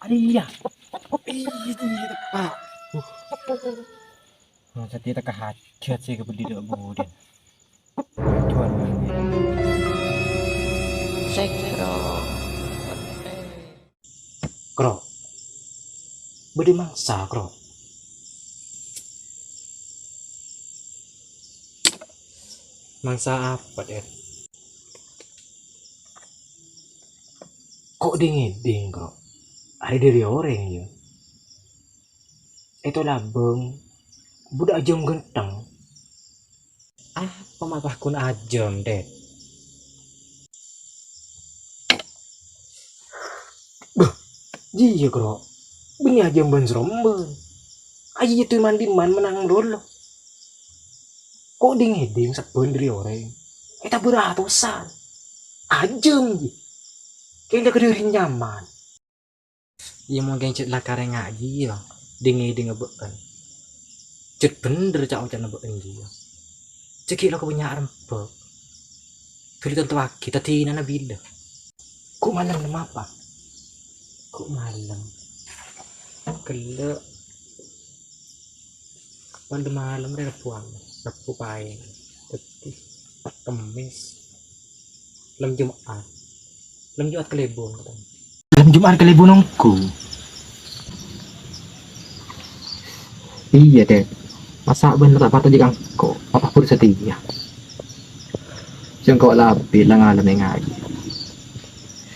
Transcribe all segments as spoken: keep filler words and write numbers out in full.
Arèya. Iyâ, iyâ, teppa'. Uh. Maksudnya teka hajat sih ke beli dek budin. Tuan. Sekro. Kro. Bâdâ mangsa, Kro. Mangsa apa, Ded? Ko' dhing-ngèdhing, Kro. Arè dhâri orèng, yâ. Ètolabâng, bhuḍâ ajâm ghântheng. Apa ma' paggun ajâm, Ded? Bâh, jiyâ, Kro. Bânnè ajâm bân-sromban. Ajiyâ tu man-ḍimman mennang malolo. Ko' dhing-ngèdhing sabbhân dhâri orèng. Ètabâr atosan. Ajâm, jiyâ. Kèng la kadhâri nyaman. Iyâ, mon kèng cè' la karè ngajhi, yâ, dhing-ngèdhingnga bâ'en. Cè' bhender ca'-oca'na bâ'en, yâ. Cè' ghi' la kabânnya' rembhâk. Dhuli tantowaghi, ta' dinana bilâ. Ko' malem napa? Ko' malem. Ghellâ'. Pon malem rè Rebbhu, Rebbhu paèng. Dhâddhi Kemmès. Lem Jum'at. Lem Jum'at kalèbun, katanya. Lem Jum'at kalèbun ongghu. Iyâ, Ded. Masa' bân ta' parcajâ ka engko', apa pur satèya? Sèngko' la abit la ngalem ngajhi.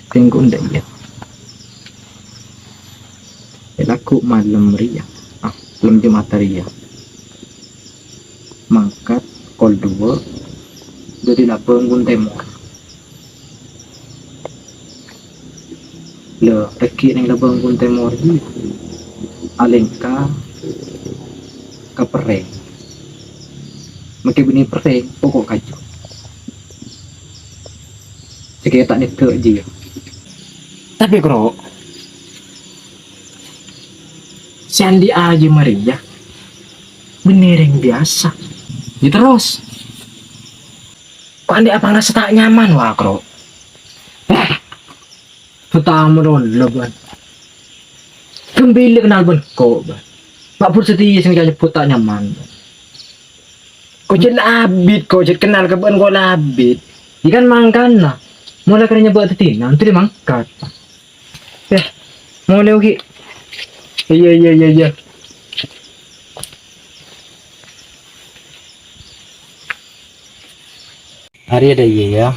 Tènggu ndak iyâ. È lagghu' malem rèya. Ah, lem Jum'at rèya. Mangkat kol duwâ' dhâri labâng bun tèmor. La, rènggi neng labâng bun tèmor jiyâ alèngka ka perrèng. Makè bânnè perrèng poko' kaju. Sè kèya ta' nèddhâ' jiyâ. Tapè, Kro, sè andi' ajâm rèya bânnè rèng biyasa. Yâ terros. Ko' andi' apa ngarasa ta' nyaman, wa, Kro? Eh, tamono la, bân. Ghâmbhârâ kennal bân ko', bân. Ma' pur satèya sè nyebut ta' nyaman, bân. Ko' jhât la abit, ko' jhât kennal ka bân ko' la abit. Yâ kan mangkana. Mola karè nyebut dhâddhi nantri mangkat. Yâ, molè, Ogi. Iyâ, iyâ, iyâ, iyâ. Arèya dâ' iyâ, yâ.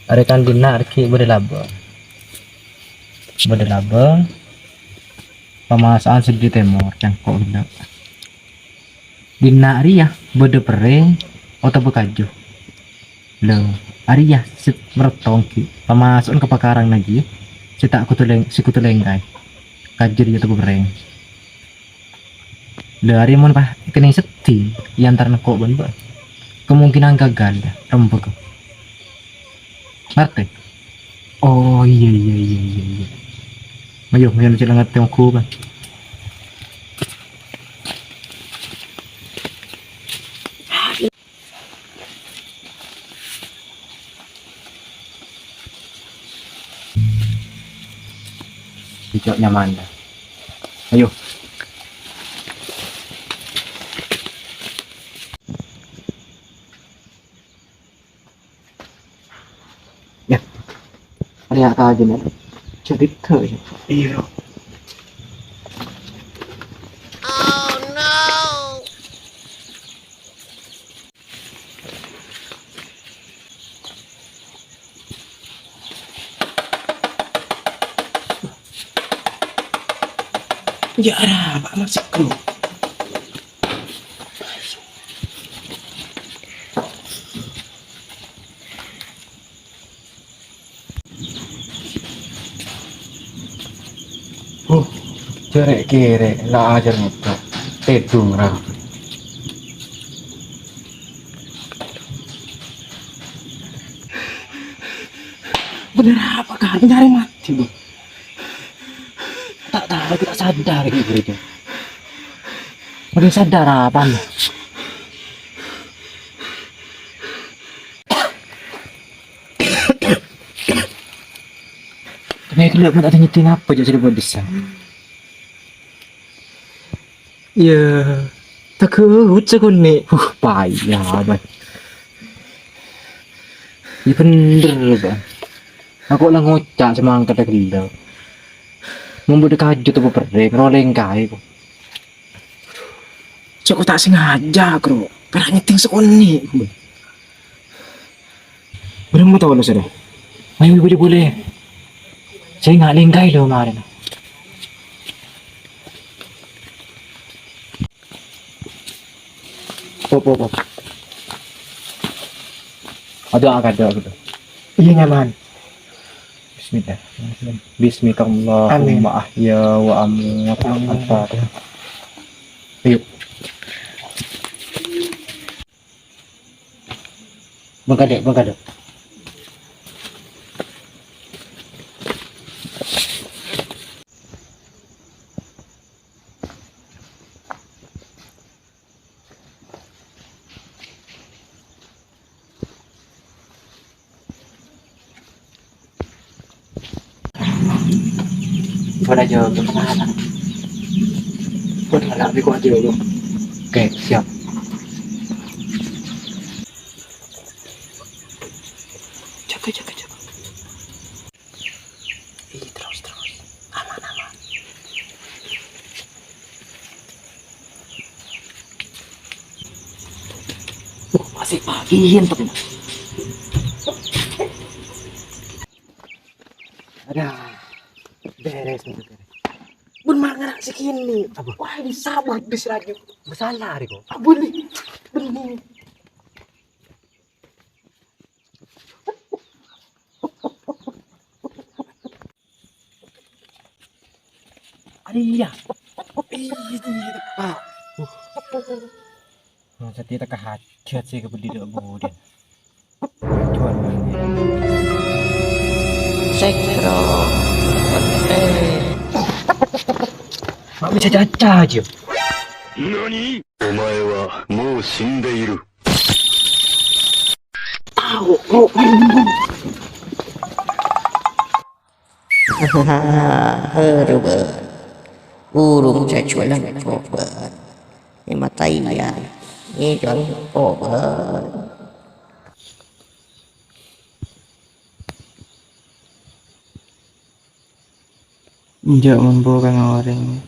Arè kan dinna' arèya bâdâ labâng. Bâdâ labâng. Pamaso'an sè dâri tèmor, cangko' ghellâ'. Dinna' rèya bâdâ perrèng otabâ kaju. La, arèya sè mertong ghi' pamaso'an ka pakarangnga jiyâ sè ta' kodhu lèng-, sè kodhu lèngkaè. Kaju rèya otabâ perrèng. La, arèya mon pas èkennèng seddhi è antarana ko' bân bâ'na, kemungkinan gagal, rembhâk. Ngartè? Oh, iyâ, iyâ, iyâ, iyâ, iyâ. Ayo, ayo, cè' la ngartè ongghu, Bang. Cocok nyaman, dah. Ayo. Yâ. Arèya ta' jârèya. Jadi tuh, yâ. Iyâ. Yâ, arapa masih kru? Huh, jârèya kèra la ajâr ngeddhâ'. Tèdung ra. Bhender apa, Kar? Nyarè matè, Bang. Ta' tao, ta' sadar ghi' bhârâ. Padahal sadar apa, Bang? Nèka lè' bân adâ' nyèddhing apa jâ' sè bâdâ dissa'? Iyâ, taghâut sakonè'. Huh, paya, Bân. Iyâ bhender, Bân. Engko' la ngoca' sè mangkadhâ ghellâ'. Mon bâdâ kaju ta' paperrèng, ro lèngkaè, ko. Soko ta' sengaja, Bro. Pèra' nyèddhing sakonè', gue. Bârâmma tao lo, Sir? Ayo, boleh, boleh. Saya nggak lengkai loh kemarin. Pop, pop, pop. Ada, ada, ada. Iya, nyaman. Bismillah. Bismikallahumma Amin. Ahya wa amut. Amin. Al-Fatihah. Ayo. Bengkadek, bengkadek. Pada jawab salah. Buat anak di kuat dulu. Oke, siap. Jaga, jaga, jaga. Ih, terus, terus. Aman, aman. Uh, masih pagi, enten. Ada. Beres, beres. Bun, malah ngara' si kini. Apa? Wah, ini sabut di si Raju. Masalah, Riko. Apa nih? Bener. Ari, iya. Iya, iya, tepa'. Uh. Nah, sati teka hajat sih ke budi dok budi. Jual. Sekro. Eh. Mak bisa caca aja. Nani? Omae wa mou shindeiru. Hahaha, herbet. Urung jajualan obat. Ini mata iya. Ini jual obat. Enjak mampu kang oreng.